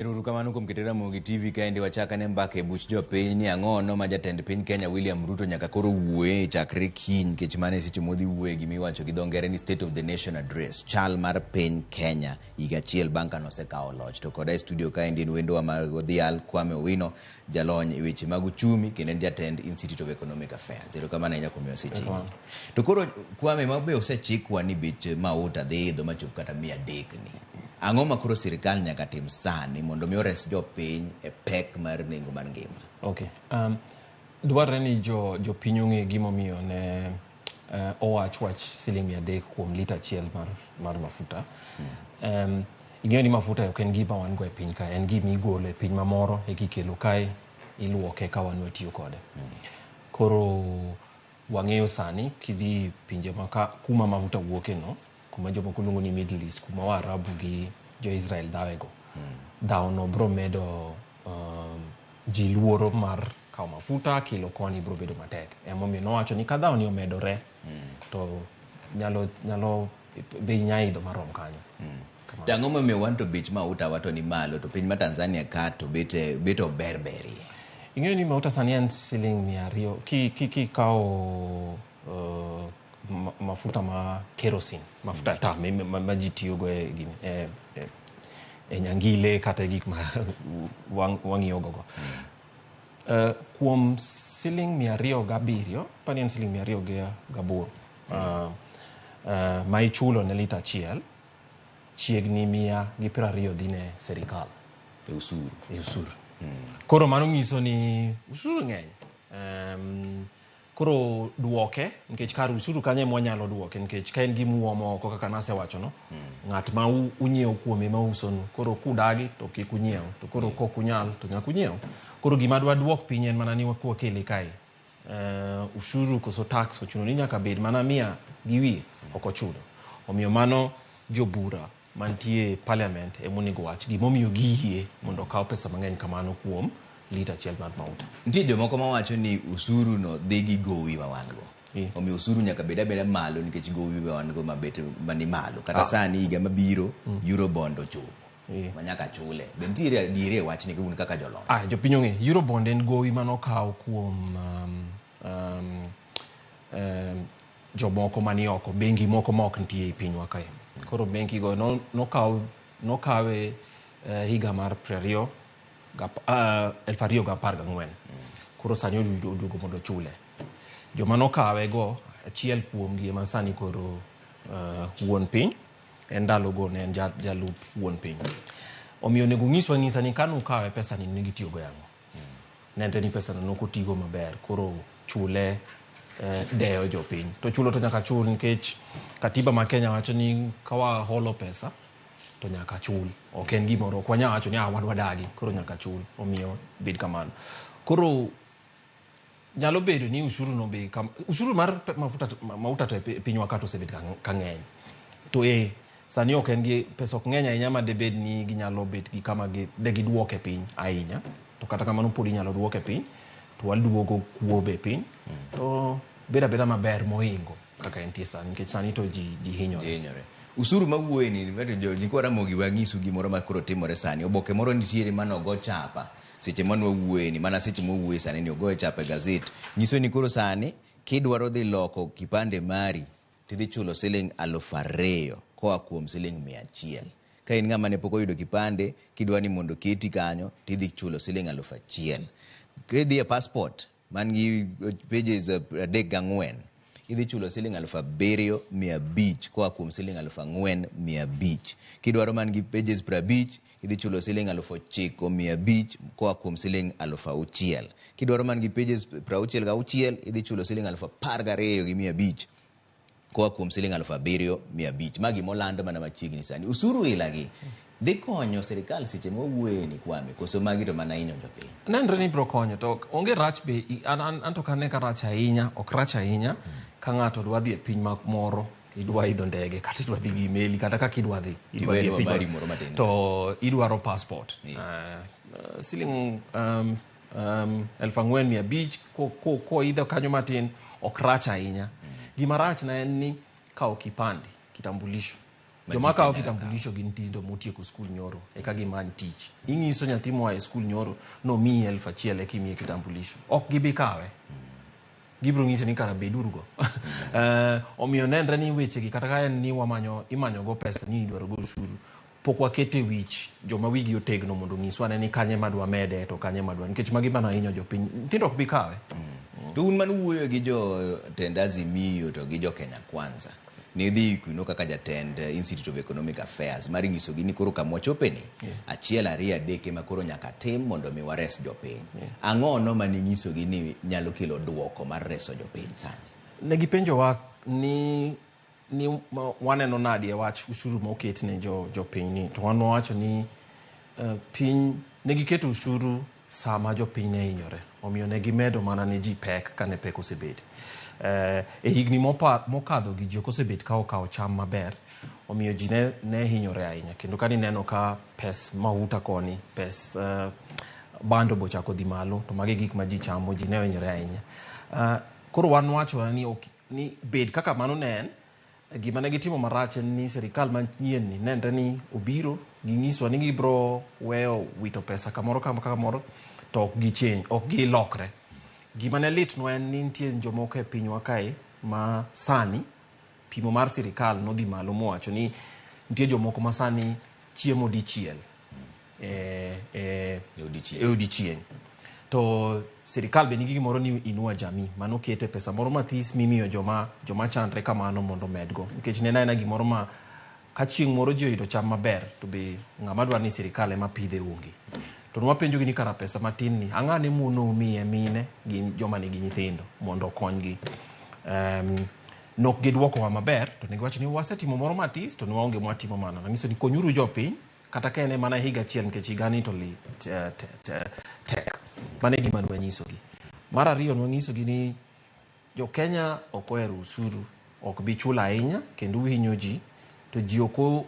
Ero uru kamano kuom keto Ramogi TV kaendi wachak ane mbaka e buch jopiny ni ang'ono ma jatend piny Kenya William Ruto nyaka koro wuoye chakre kiny nikech mano e seche modhi wuoye gima iwacho gi dho ngere ni State of the Nation Address chal mar piny Kenya higa achiel bang' kane osekawo loch. To koda e studio kaendi en wendowa ma Odhial Kwame Owino jalony e weche mag uchumi kendo en jatend Institute of Economic Affairs. Erokamano ahinya kuom miyo seche. To koro Kwame ma be osechikwa ni bech mauta dhi idho machop kata 300 ni. Ang'o ma koro sirikal nyaka tim sani mondo mi ores jopiny e pek mar nengo mar ngima? Okay. Dwarre ni jopiny ong'e gimomiyo ne owach wach siling 300 kuom lita achiel mar mafuta. Ing'eyo ni mafuta ok en gima wan go e piny ka, en gima igolo e piny mamoro eka ikelo kae, iluoke ka wan watiyo kode. Koro wang'eyo sani kidhi pinje ma ka kuma mafuta wuoke no, kuma jomoko luongo ni Middle East, kuma Waarabu gi jo-Israel dhawego. Dhawo no bro medo ji luoro mar kawo mafuta kelo koni bro bedo matek. Emomiyo nowacho ni ka dhawo ni omedore to nyalo bei nya idho marom kanyo. To ang'o momiyo wan to bech mauta wa to ni malo to piny ma Tanzania ka to bet ober berie? Ing'eyo ni mauta sani en siling 200 kikawo mafuta ma kerosene, mafuta taa ma ji tiyogo e gini, e nyangile kata e gik ma wang'iyo gogo. Kuom siling 207, pani en siling 208 ma ichulo ne lita achiel, chiegni 120 dhi ne serikal. E usuru. E usuru. Koro mano nyiso ni usuru ng'eny. Koro duoke, nikech kar usuru kanyo ema wanyalo duoke, nikech ka en gi muomo oko kaka nasewacho no, ng'at ma unyiewo kuome ma usonu, koro kudagi to kik unyiew, to koro kok unyal to nyaka unyiew. Koro gima dwa duok piny en mana ni kwakele kae. Usuru koso tax ochuno ni nyaka bed mana 100 gi wiye, ok ochuno. Omiyo mano jobura mantie parliament emonego wach gimomiyo giyie mondo okaw pesa mang'eny kamano kuom lita achiel mar mauta. Nitie jomoko mawacho ni usuru no dhi gi gowi ma wan go. Omiyo usuru nyaka bed abeda malo nikech gowi ma wan go mabet mani malo. Kata sani higa mabiro Eurobond ochopo. Ma nyaka chule. Be nitiere adieri e wachni un kaka jolony? Jopiny ong'e, Eurobond en gowi manokaw kuom jomoko mani oko, bengi moko ma ok nitie e pinywa kae. Koro bengi go nokawe higa mar 2014. Koro sani oduogo mondo ochule. Joma nokawe go, achiel kuomgi ema sani koro wuon piny, en ndalogo ne en jalup wuon piny. Omiyo onego nyiswa nyisa ni kanukawe pesa ni ne gitiyogo e ang'o. Nenre ni pesa no nokotigo maber, koro chule deyo jopiny. To chulo to nyaka chul nikech katiba ma Kenya wacho ni ka waholo pesa to nyaka chul. Ok en gimoro, ok wanyal wacho ni wan wadagi, koro nyaka chul. Omiyo bed kamano. Koro nyalo bedo ni usuru no be usuru mar mafuta mauta to e pinywa ka to osebet ka ng'eny. To sani ok en gi pesa ok ng'eny ahinya ma debed ni ginyalo bet gi kama de giduoke piny ahinya. To kata kamano pod inyalo duoke piny, to waduogo kuo be piny, to bed abeda maber mohingo kaka entie sani, nikech sani to ji hinyore. Ji hinyore. Usuru mawuoye ni, wete jo, nyikwa Ramogi wang'isu gimoro ma koro timore sani. Oboke moro nitiere manogo chapa seche mane wawuoye ni, mana seche mwawuoye sani ni ogoye chapa e gazet. Nyiso ni koro sani kidwaro dhi loko kipande mari tidhi chulo siling 2000 koa kuom siling 100. Ka in ng'ama ne pok oyudo kipande, kidwa ni mondo keti kanyo, tidhi chulo siling 1000. Kidhi e passport man gi pages 34, idhi chulo siling 7500 koa kuom siling 4500. Kidwaro man gi pages 50, idhi chulo siling 9500 koa kuom siling 6000. Kidwaro man gi pages 66, idhi chulo siling 12500 koa kuom siling 7500. Magi moland mana machiegni sani. Usuru ilagi dhi konyo sirikal seche mawuoye ni Kwame, koso magi to mana hinyo jopiny? Nenre ni biro konyo, to onge rach be, an to kane ka rach ahinya, ok rach ahinya ka ng'ato dwa dhi e piny moro, idwa idho ndege kata idwa dhi gi meli kata kaka idwa dhi, idwa dhi e Iwenwa piny mari moro matin. To idwaro passport. Siling 4500 koidho kanyo matin ok rach ahinya. Gima rach na en ni kawo kipande, kitambulisho. Joma kawo kitambulisho gin tindo motieko skul nyoro eka gimany tich. Ing'iso nyathi moa e skul nyoro nomiyi 1000 eka imiye kitambulisho. Ok gibi kawe. Gibiro nyisi ni kara beduru go. Omiyo nenre ni wechegi kata ka en ni wamanyo imanyo go pesa ni idwaro go osuru pok wakete wich joma wigi otegno mondo onyiswa ane ni kanye madwa mede to kanye madwa nikech magi mana hinyo jopiny nyithindo ok bi kawe. To un mane uwuoyo gi jotend Azimio to gi jo Kenya Kwanza, nidhi kuno kaka jatend Institute of Economic Affairs mar nyisogi ni koro kama wachopeni, achiel ariyo adek ema koro nyaka tim mondo mi wares jopiny. Ang'ono mane inyisogi ni nyalo kelo duoko mar reso jopiny sani? Ne gipenjowa ni ni waneno nadi e wach ushuru moket ne jopiny ni to wan wawacho ni piny ne giketo ushuru sama jopiny ne hinyore omiyo ne gimedo mana ne ji pek kane pek osebet. E higni mokadho gi ji ok osebet ka okawo cham maber omiyo ji ne hinyore ahinya kendo ka nineno ka pes mahuta koni pes bando bochako dhi malo to magi gik ma ji chamo ji ne ohinyore ahinya. Koro wan wacho ni ni bed kaka mano ne en gima ne gitimo marach en ni sirikal manyien ni nenre ni obiro ginyisowa ni gibiro weyo wito pesa kamoro kamoro to ok gi change ok gilokre. Gima ne litnwa en ni nitie jomoko e pinywa kae ma sani pimo mar sirikal nodhi malo mowacho ni nitie jomoko ma sani chiemo dichiel e odiechieng'. To sirikal be nigi gimoro ni Inua Jamii mano kete pesa moro mathis mimiyo joma chandre kamano mondo omedgo nikech neno aena gimoro ma ka chieng' moro ji oyudo cham maber to be ng'ama dwaro ni sirikal ema pidhe onge. To nwapenjogi ni kara pesa matin ni ang'ane mono miye mine gi joma nigi nyithindo mondo okonygi. Nok gidwokowa maber to ne giwacho ni wasetimo moro matis to ne waonge mwatimo mano. Nanyiso ni konyuru jopiny kata ka en mana higa achiel nikech higani to tek. Mano e gima nwanyisogi. Mar ariyo nwanyisogi ni jo Kenya ok ohero usuru, ok bi chulo ahinya kendo uhinyo ji to ji ok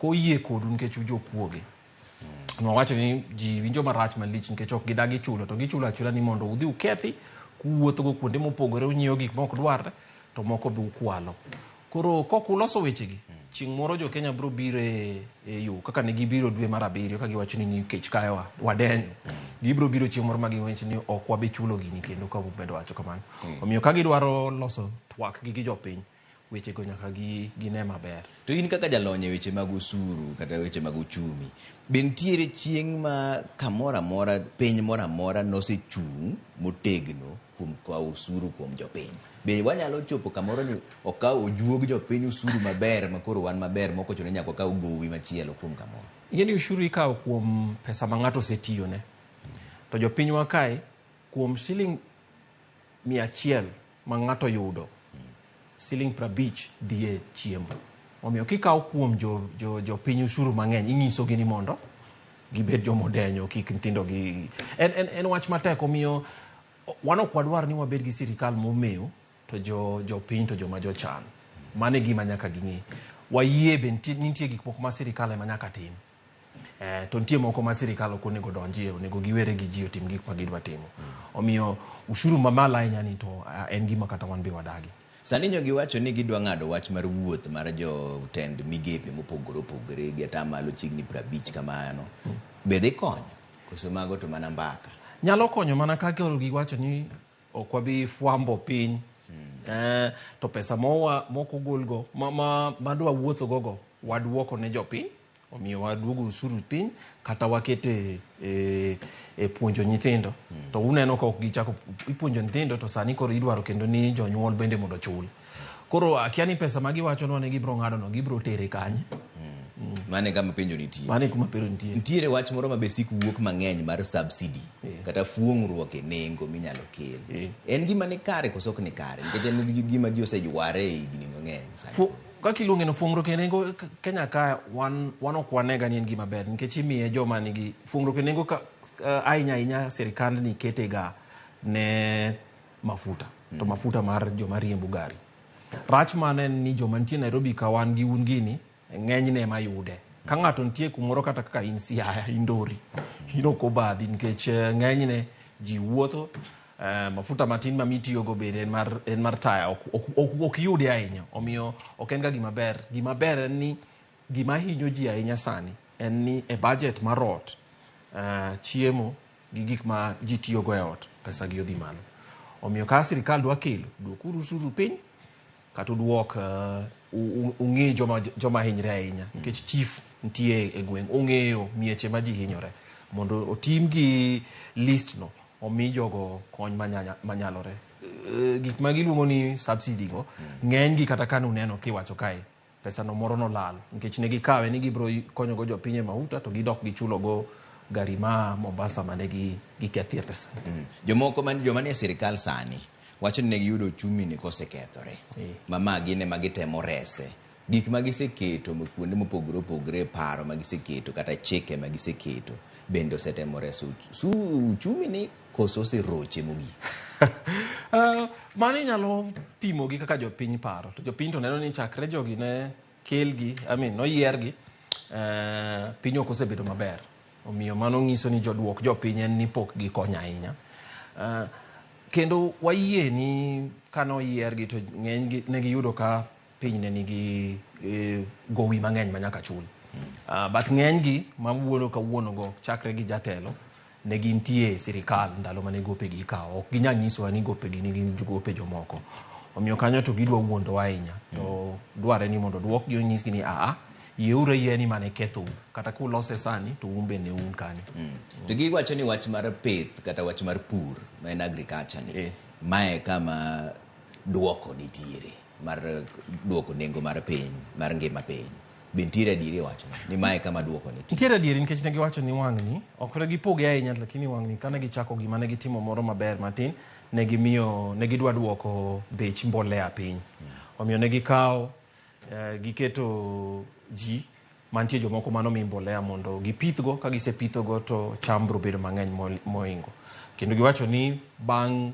oyie kodu nikech ujokuoge. Nwawacho ni ji winjo marach malich nikech ok gidagi chulo to gichulo achula ni mondo udhi ukethi kuwuothogo kuonde mopogore unyiewo gik mok dwarre to moko be ukwalo. Koro kok uloso wechegi, chieng' moro jo Kenya biro biro e yo kaka ne gibiro dwe mar abiriyo ka giwacho ni kech kayowa wadenyo. Gibiro biro chieng' moro ma giwacho ni ok wabi chulo gini kendo ka umedo wacho kamano. Omiyo ka gidwaro loso twak gi jopiny, wechego nyaka gine maber. To in kaka jalony e weche mag osuru kata weche mag uchumi, be nitiere chieng' ma kamoro amora, piny moro amora nosechung' motegno kuom kawo osuru kuom jopiny? Be wanyalo chopo kamoro ni okaw ojuog jopiny osuru maber ma koro wan maber mok ochuno ni nyaka wakaw gowi machielo kuom kamoro? Ing'e ni ushuru ikawo kuom pesa ma ng'ato osetiyone. To jopinywa kae kuom siling 100 ma ng'ato yudo, siling 50 dhi e chiemo. Omiyo kikawo kuom jopiny ushuru mang'eny, inyisogi ni mondo gibed jomodenyo, kik nyithindo gi... En wach matek, omiyo wan ok wadwar ni wabed gi sirikal momew to jopiny to joma jochan. Mano e gima nyaka ging'e. Wayie be nitie gik moko ma sirikal ema nyaka tim. To nitie moko ma sirikal ok onego donjie, onego giwere gi ji otim gik ma gidwa timo. Omiyo ushuru mamalo ahinya ni to en gima kata wan be wadagi. Sani nyo giwacho ni gidwa ng'ado wach mar wuoth mar jotend migepe mopogore opogore gi atamalo chiegni 50 kamano. Be dhi konyo? Koso mago to mana mbaka? Nyalo konyo mana ka koro giwacho ni ok wabi fwambo piny. To pesa mok ogolgo, madwa wuotho gogo, waduoko ne jopiny. Omiyo waduogo usuru piny kata wakete e puonjo nyithindo. To uneno ka ok gichako ipuonjo nyithindo to sani koro idwaro kendo ni jonyuol bende mondo ochul. Koro akia ni pesa ma giwachonwa ni gibiro ng'ado no gibiro tere kanye. Mano e kama penjo nitie. Mano e kuma penjo nitie. Nitiere wach moro ma be sik wuok mang'eny mar subsidy kata fuong'ruok e nengo minyalo kel. En gima ni kare koso ok ni kare? Nikech en gima ji oseyware e higni mang'eny sani. Kaka iluonge no fuong'ruok e nengo Kenya ka wan ok wanega ni en gima ber nikech imiye joma nigi fuong'ruok e nengo ka ahinya ahinya sirikandni kete ga ne mafuta to mafuta mar joma riembo gari. Rach mane en ni joma nitie Nairobi ka wan gi un gini ng'enyne ema yude. Ka ng'ato nitie kumoro kata kaka in Siaya, in Dori, in ok obadhi nikech ng'enyne ji wuotho. Mafuta matin ma mitiyogo bende en mar taya ok yude ahinya. Omiyo ok en ga gima ber. Gima ber en ni Gima hinyo ji ahinya sani en ni e budget mar ot, chiemo gi gik ma ji tiyogo e ot, pesa gi odhi malo. Omiyo ka sirikal dwa kelo, duokuru osuru piny kata uduok ung'i joma hinyre ahinya nikech chief nitie e gweng' ong'eyo mieche ma ji hinyore mondo otim gi list no omi jogo kony manyalore. Gik ma giluongo ni subsidy go ng'eny gi kata kane uneno kiwacho kae pesa no moro nolal nikech ne gikawe ni gibiro konyogo jopiny e mauta to gidok gichulogo gari ma Mombasa mane gikethie pesa. Jomoko man joma nie sirikal sani wacho ni ne giyudo uchumi ni kosekethore. Ma ma gin ema gitemo rese. Gik ma giseketo kuonde mopogore opogore, paro ma giseketo kata chike ma giseketo bende osetemo reso uchumi ni koso oseroche mogik. Mano inyalo pimo gi kaka jopiny paro to jopiny to neno ni chakre jogi ne kelgi, I mean, noyiergi, piny ok osebedo maber. Omiyo mano nyiso ni joduok jopiny en ni pok gikonyo ahinya. Kendo wayie ni kane oyiergi to ng'enygi ne giyudo ka piny ne nigi gowi mang'eny ma nyaka chul. But ng'enygi mawuoyo kawuono go chakre gi jatelo ne gintie e sirikal ndalo mane gopegi ikawo. Ok ginyal nyisowa ni gopegi ni gin gope jomoko. Omiyo kanyo to gidwa wuondowa ahinya. To dwarre ni mondo duokgi onyisgi ni aa, yieuru ayieya ni mane kethou. Kata kulose sani to un be ne un kanyo. To giwacho ni wach mar pith kata wach mar pur ma en agriculture ni, mae kama duoko nitiere mar duoko nengo mar piny, mar ngima piny. Be nitiere adieri e wachno ni mae kama duoko nitie? Nitiere adieri nikech ne giwacho ni wang'ni ok ne gipoge ahinya lakini wang'ni kane gichako gima ne gitimo moro maber matin ne gimiyo ne gidwa duoko bech mbolea piny. Omiyo ne gikawo giketo ji mantie jomoko manomi mbolea mondo gipithgo, ka gisepithogo to cham biro bedo mang'eny moingo. Kendo giwacho ni bang'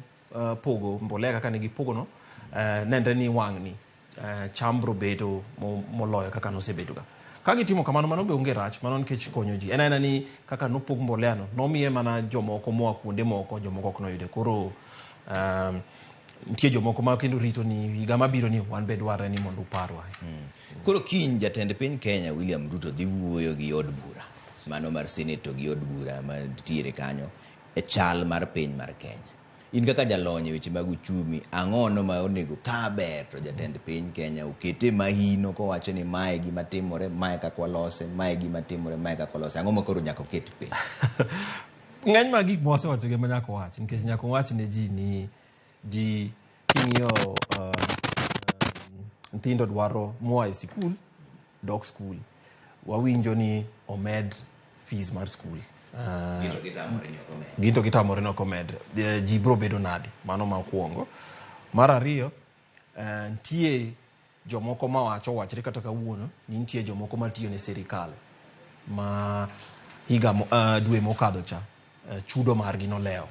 pogo mbolea kaka ne gipogo no, nenre ni wang'ni cham biro bedo moloyo kaka nosebedo ga. Ka gitimo kamano, mano be onge rach, mano nikech konyo ji. En aena ni kaka nopog mbolea no, nomiye mana jomoko moa kuonde moko, jomoko ok noyude. Koro nitie jomoko ma kendo rito ni higa mabiro ni wan be dwarre ni mondo uparwa. Koro kiny jatend piny Kenya William Ruto dhi wuoyo gi od bura, mano mar Senate to gi od bura mantiere kanyo e chal mar piny mar Kenya. In kaka jalony e weche mag uchumi, ang'ono ma onego ka ber to jatend piny Kenya okete mahino kowacho ni mae gima timore, mae kaka walose, mae gima timore, mae kaka walose. Ang'o ma koro nyaka oket piny? Ng'eny mag gik mwasewacho gi ema nyaka wach, nikech nyaka wach ne ji ni ji king'iyo nyithindo dwaro moa e sikul dok skul. Wawinjo ni omed fees mar skul. Ginto gitamore ni ok omed. Ji biro bedo nade? Mano ma okuongo. Mar ariyo, nitie jomoko mawacho wachre kata kawuono ni nitie jomoko matiyo ne sirikal ma higa dwe mokadho cha chudo margi nolewo.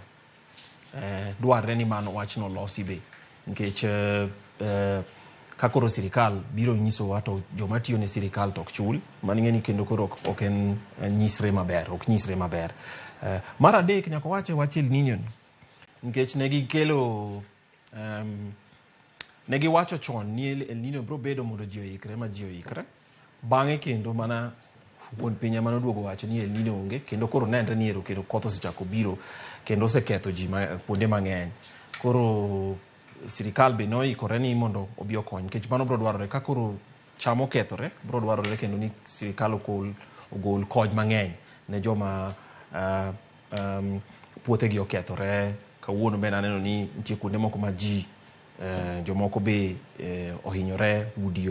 Dwarre ni mano wachno losi be nikech ka koro sirikal biro nyisowa to joma tiyo ne sirikal to ok chul, mano ing'e ni kendo koro ok en nyisre maber, ok nyisre maber. Mar adek nyaka wache wach El Nino ni nikech ne gikelo ne giwacho chon ni El Nino biro bedo mondo ji oikre ma ji oikre. Bang'e kendo mana wuon piny ema noduogo wacho ni El Nino onge kendo koro nenre ni ero kendo koth osechako biro kendo oseketho ji kuonde mang'eny. Koro sirikal be noikore ni mondo obi okony nikech mano biro dwarore ka koro cham okethore biro dwarore kendo ni sirikal ogol kony mang'eny ne joma puothegi okethore. Kawuono bende aneno ni nitie kuonde moko ma ji jomoko be ohinyore, udi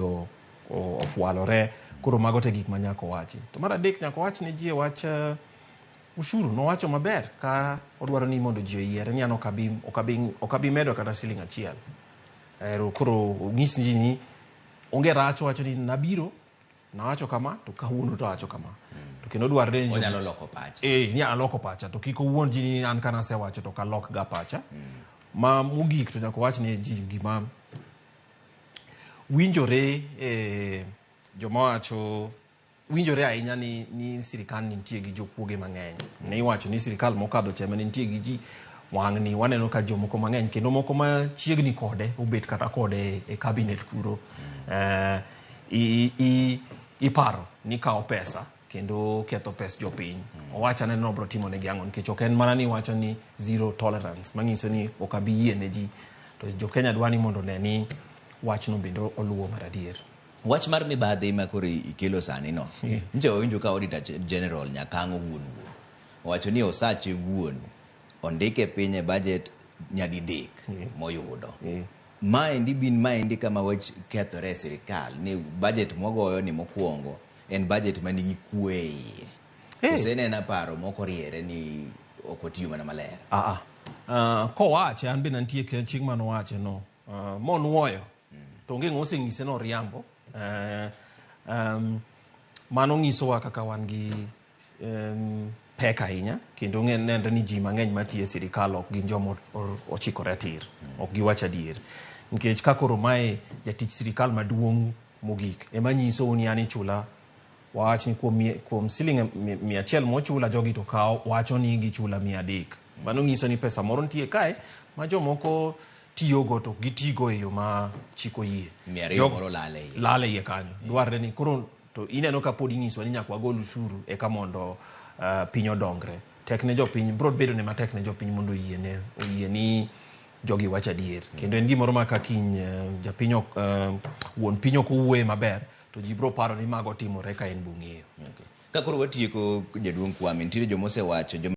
ofwalore. Koro mago te gik ma nyaka owachi. To mar adek nyaka owach ne ji e wach ushuru. Nowacho maber ka odwaro ni mondo ji oyiere ni an ok abi medo kata siling achiel. Koro onyis ji ni onge rach, owacho ni nabiro nawacho kama to kawuono to awacho kama. To kendo dwarre ni onyalo loko pache. Ni aloko pacha to kik owuond ji ni an kana asewacho to ok alok ga pacha. Ma mogik to nyaka wach ne ji gima winjore joma wacho winjore ahinya ni sirikal nitie gi jokuoge mang'eny. Ne iwacho ni sirikal mokadho cha ema nitie gi ji wang'ni waneno ka jomoko mang'eny kendo moko machiegni kode obet kata kode e cabinet kuro. iparo ni kawo pesa kendo ketho pes jopiny. Owach ane ni obro timo negi ang'o nikech ok en mana ni wacho ni zero tolerance manyiso ni ok abi yie ne ji to jo Kenya dwa ni mondo one ni wachno bende oluwo mar adier. Wach mar mibadhi ma koro ikelo sani no. Nche wawinjo ka Auditor General Nyakang'o wuon wuon owacho ni osache wuon ondike piny e budget nyadidek moyudo. Maendi bin maendi kama wach kethore e sirikal ni budget mwagoyo ni mokwongo en budget manigi kwe e iye. Osenena paro moko riere ni ok watiyo mana maler. Kowache an be nantie chieng' manowache no monuoyo to onge ng'o oseng'ise noriambo. Mano nyisowa kaka wan gi pek ahinya kendo nenre ni ji mang'eny matiyo e sirikal ok gin joma ochikore tir, ok giwach adier. Nikech ka koro mae jatich sirikal maduong' mogik ema nyisou ni an ichula wawach ni kuom siling 100 mochula jogi to kawo wacho ni gichula 300. Mano nyiso ni pesa moro nitie kae ma jomoko tiyogo to gitigo e yo ma chik oyie. 200 moro lal e iye. Lal e iye kanyo. Dwarre ni koro to ineno ka pod inyiswa ni nyaka wagol ushuru eka mondo piny odongre. Tek ne jopiny, bro bedo ne matek ne jopiny mondo oyie ni jogi wacho adier. Kendo en gimoro ma ka kiny japiny ok wuon piny ok owuoye maber to ji bro paro ni mago timore ka en bong'eyo. Okay. Ka koro watieko jaduong' Kwame, nitiere joma osewacho joma